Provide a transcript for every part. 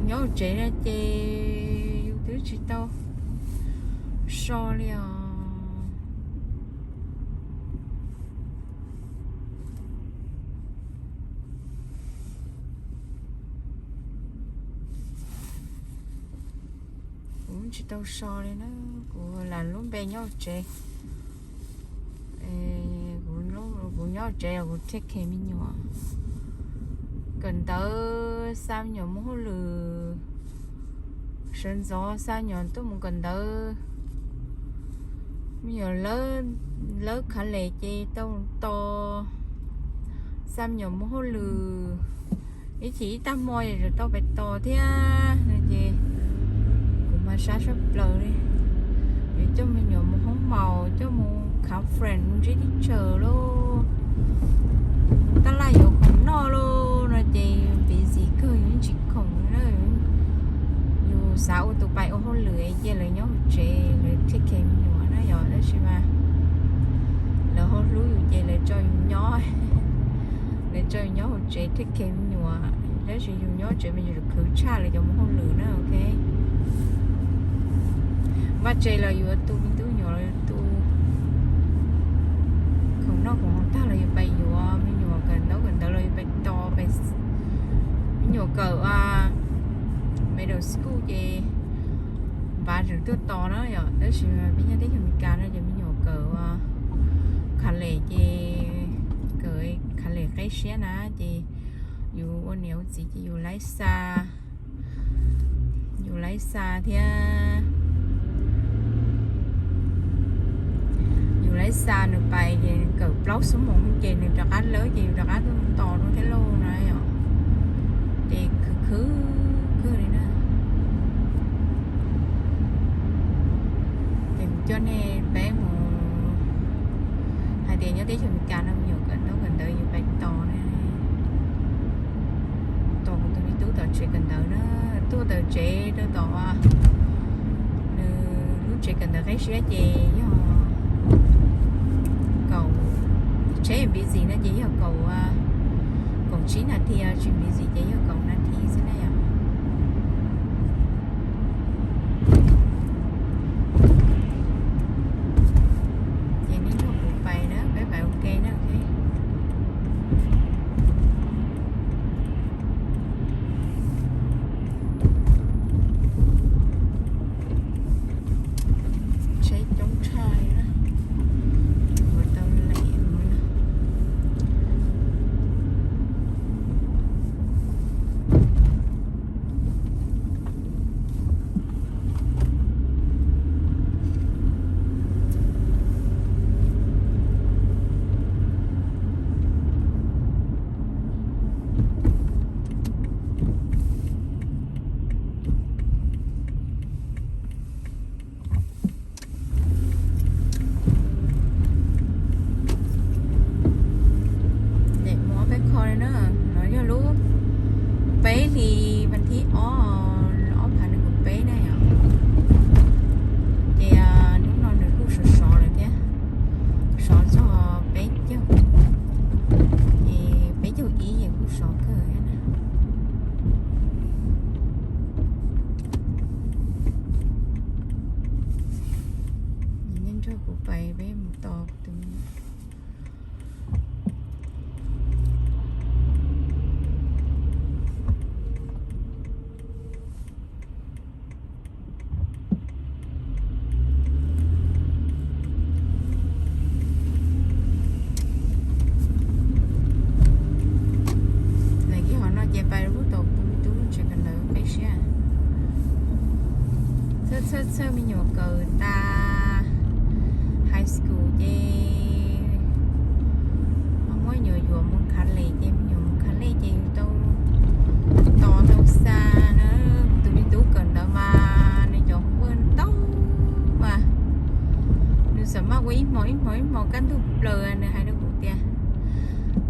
Nyob hauv tsev no ces yus twb tsis tau so li os. Kuv tsis tau so li na, kuv lam lub npe nyob hauv tsev. Kuv nyob hauv tsev los kuv take care me nyuam, kawm ntawv, xa me nyuam mus hauj lwm, sawv ntxov xa me nyuam tuaj mus kawm ntawv, me nyuam lawv khav les ces tau tos, xa me nyuam mus hauj lwm, ib chim ib tag hmo es tau pais tos thiab no ces kuv mas sab sab plaws li. Yuav coj me nyuam mus hoob maus, coj mus conference, mus ntsib teacher lauj, tab laj yuav khoom noj lauj no ces busy kawg, yus tsis khoom na. Yus xav ua tus pais ua hauj lwm ces lawv nyob hauv tsev lawv take care me nyuam na yom, tab sis mas lawv ho hlub yus ces lawv tso yus nyob, lawv tso yus nyob hauv tsev take care me nyuam, tab sis yus nyob tsev mas yus khwv tshaj lawv cov mus hauj lwm na, ok. Vaj tse los yuav tu, me tub me nyuam los yuav tu, khoom noj khoom haus tag los yuav pais yuav, me nyuam kawm ntaub kawm ntawv los yuav pais tos, me nyuam kawm middle school ces npav tseem tuaj tos na yom, tab sis peb nyob teb chaws Amelikas no ces me nyuam kawm college ces kawm college qib siab na ces yus ua niam ua txiv ces yus laib xa, yus laib xa thiab, yus laib xa nws pais ces kawm plaub xuab moos ces nws rov qab lawb ces yus rov qab tuaj tos rau thiab lauj na yom. Ces khwv khwv kawg li na. Ces kuv coj nej peb mus, hais tias nyob teb chaws Amelikas no me nyuam kawm ntaub kawm ntawv yus pais tos na, tos kuv tus me tub tom tsev kawm ntawv na, tuaj tom tsev rau tom nws lub tsev kawm ntawv qib siab ces yog kaum, tsheb busy no ces yog kaum, kaum tsib nas this, tsis busy ces yog kaum nas this xwb na yom. Ces nej nrog kuv pais na, peb pais ua ke na, ok. Tsheb coob tshaj li na, yuav tau lem mus na. Lem mus ob peb kho li na, no yog lub peb hlis vas thib ob, ob phav nees nkaum peb na yom. Ces hnub no nws kuj sov sov lawm thiab, sov txog peb caug, ces peb caug ib ces kuj sov kawg thiab na. Nej nrog kuv pais peb mus tos tus Lawv kiag hov no ces pais lub tom kuv tus tub tsev kawm ntawv qib siab. Txhawj txhawj txhawj me nyuam kawm tas high school ces muab me nyuam yuav mus college ces me nyuam mus college ces yus tau tos tau xa na. Tus me tub kawm ntawv mas nws cov homework ntau mas nws xam maj ua ib hmo ib hmo ib hmo kaj ntug plaws, nws hais rau kuv tias,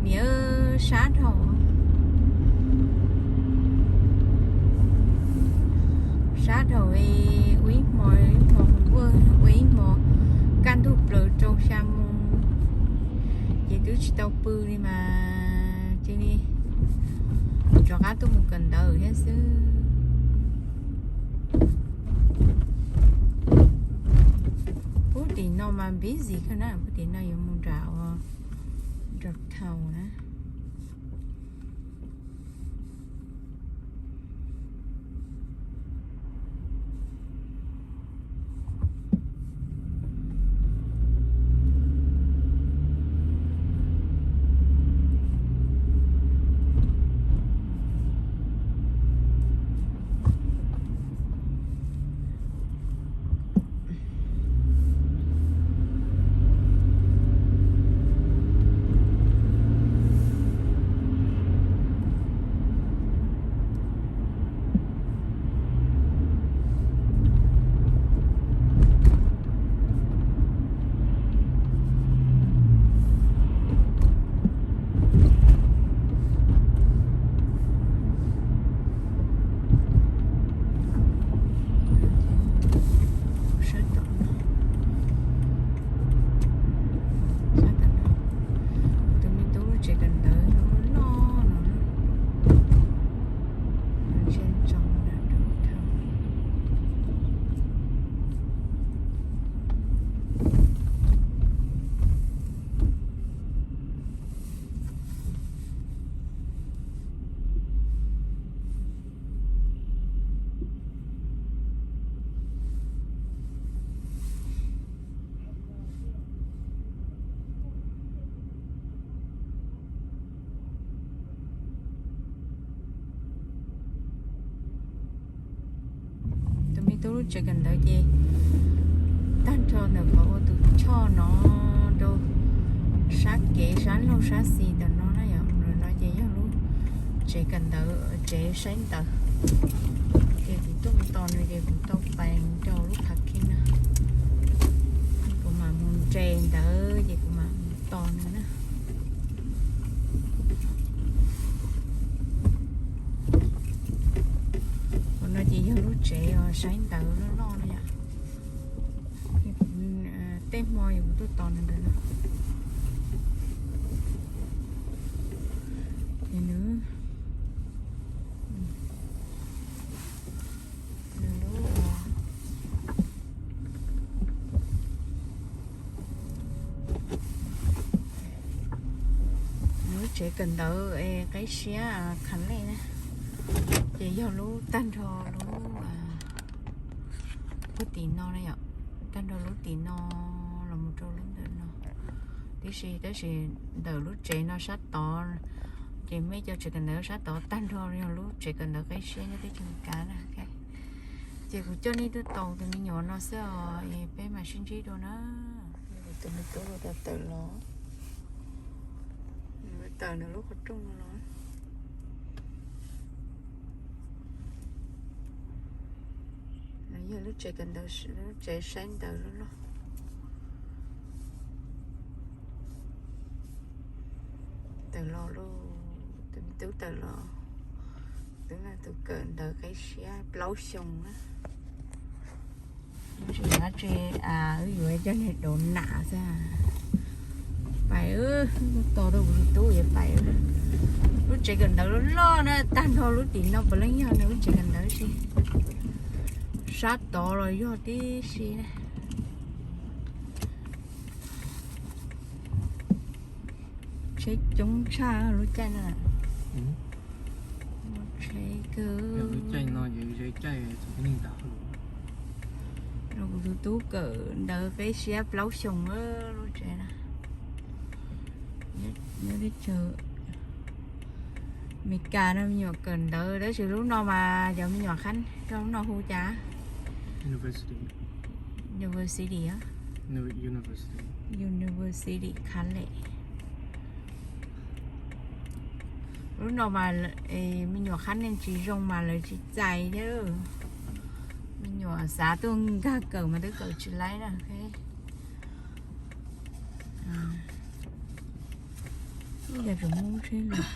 niam, sab dhau, sab dhau, ua ib hmo ib hmo homework, ua ib hmo kaj ntug plaws rau xya moo, ces twb tsis tau pw li mas cia li rov qab tuaj mus kawm ntawv thiab xwb. Mas busy kawg na, puag tim no yuav mus nram ua downtown na. Sab tom no, sab tom no, tus me tub lub tsev kawm ntawv loj loj no, ntsia ntsoov na rau thawj. Tus me tub lub tsev kawm ntawv ces tag nrho ntawm qhov ua tus choj no rau sab kev sab laug sab xis ntawm no na yom. No ces yog lub tsev kawm ntawv, tsev saib ntawv. Ces kuv tuaj mus tos nws ces kuv tau pais rau lub parking na. Kuv mam mus nres ntawd ces kuv mam mus tos nws na. Qhov no ces yog lub tsev uas saib ntawv loj loj no yom. Tej hmo yog kuv tuaj tos nws ntawd no. Ces nws, nws lub, nws lub tsev kawm ntawv es qeb siab Khalej na, ces yog lub tag nrho lub puag tim no na yom, tag nrho lub tim no los mus rau lub ntawm no tib si, tab sis ntawm lub tsev no sab tod ces mej cov tsev kawm ntawv sab tod tag nrho yog lub tsev kawm ntawv qeb siab nyob teb chaws Amelikas na. Ces kuv coj nej tuaj tos tus me nyuam no xwb os, peb mam sib ntsib dua na. Tus me tub tawm los, tawm nws lub qhov rooj no los. No yog lub tsev kawm ntawv, lub tsev saib ntawv loj loj. Tawm los lauj, tus me tub tawm los. Twb yog tus kawm ntawv qeb siab plaub xyoos na. Tsis nyob tsev, wb yuav coj nws dov nam xwb. Pais, tos rau kuv tus tub yuav pais. Lub tsev kawm ntawv loj loj na, tag nrho lub tim no puav leej yog nws lub tsev kawm ntawv tib si. Sab tod los yog tib si na. Tsheb coob tshaj lub caij no. Tsheb kawg. Los kuv tus tub kawm ntawv qeb siab plaub xyoos lub tsev na. Nyob teb chaws Amelikas no me nyuam kawm ntawv tab sis lub no mas cov me nyuam qhab rau lub no hu cas? University. University. University College. Lub no mas me nyuam qhab neeg tsis zoo mas lawv tsis txais thiab. Me nyuam xav tuaj nkag kawm mas twb kawm tsis laib na. Ib yam tseem muaj tsheb lawm.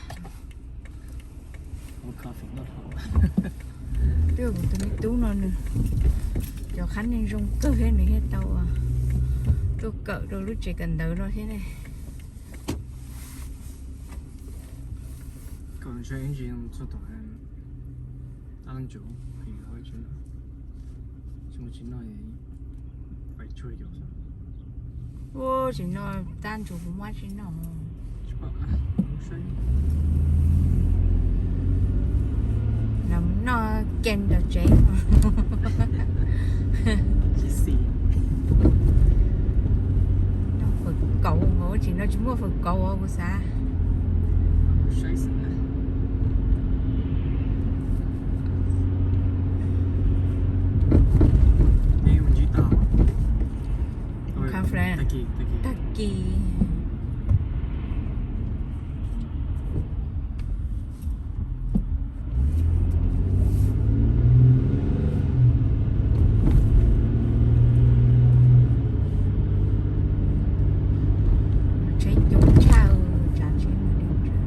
Twb kuv tus me tub no nws cov qhab neeg zoo kawg thiab nws thiaj tau tuaj kawm rau lub tsev kawm ntawv no thiab ne. Ua tsis noj, tab ntsus kuv muab tsis noj. Los noj kem rau tsev. Noj fawm kauv, tsis noj, tsis muaj fawm kauv os kuv xav. Tag kis. Tsheb coob tshaj, tsav tsheb mas li ntawd.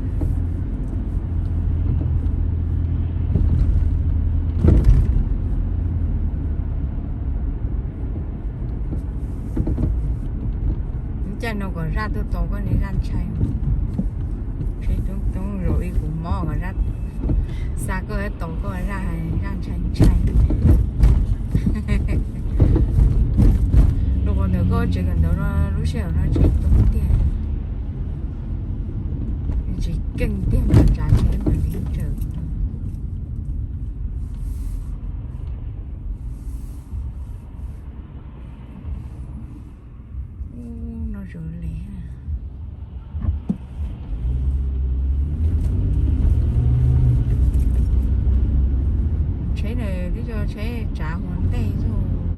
Ib caij no kom zaj tuaj tos koj li zaj ntshai. Tsheb coob coob zaum ib kuv mob kom zaj, xa koj tos koj zaj, zaj ntshai ntshai. Rau qhov ntawm koj tsev kawm ntawv no lub sij hawm no tsheb coob tiag, tsis keej tiag mas tsav tsheb mas li ntawd. Ub, no zoo li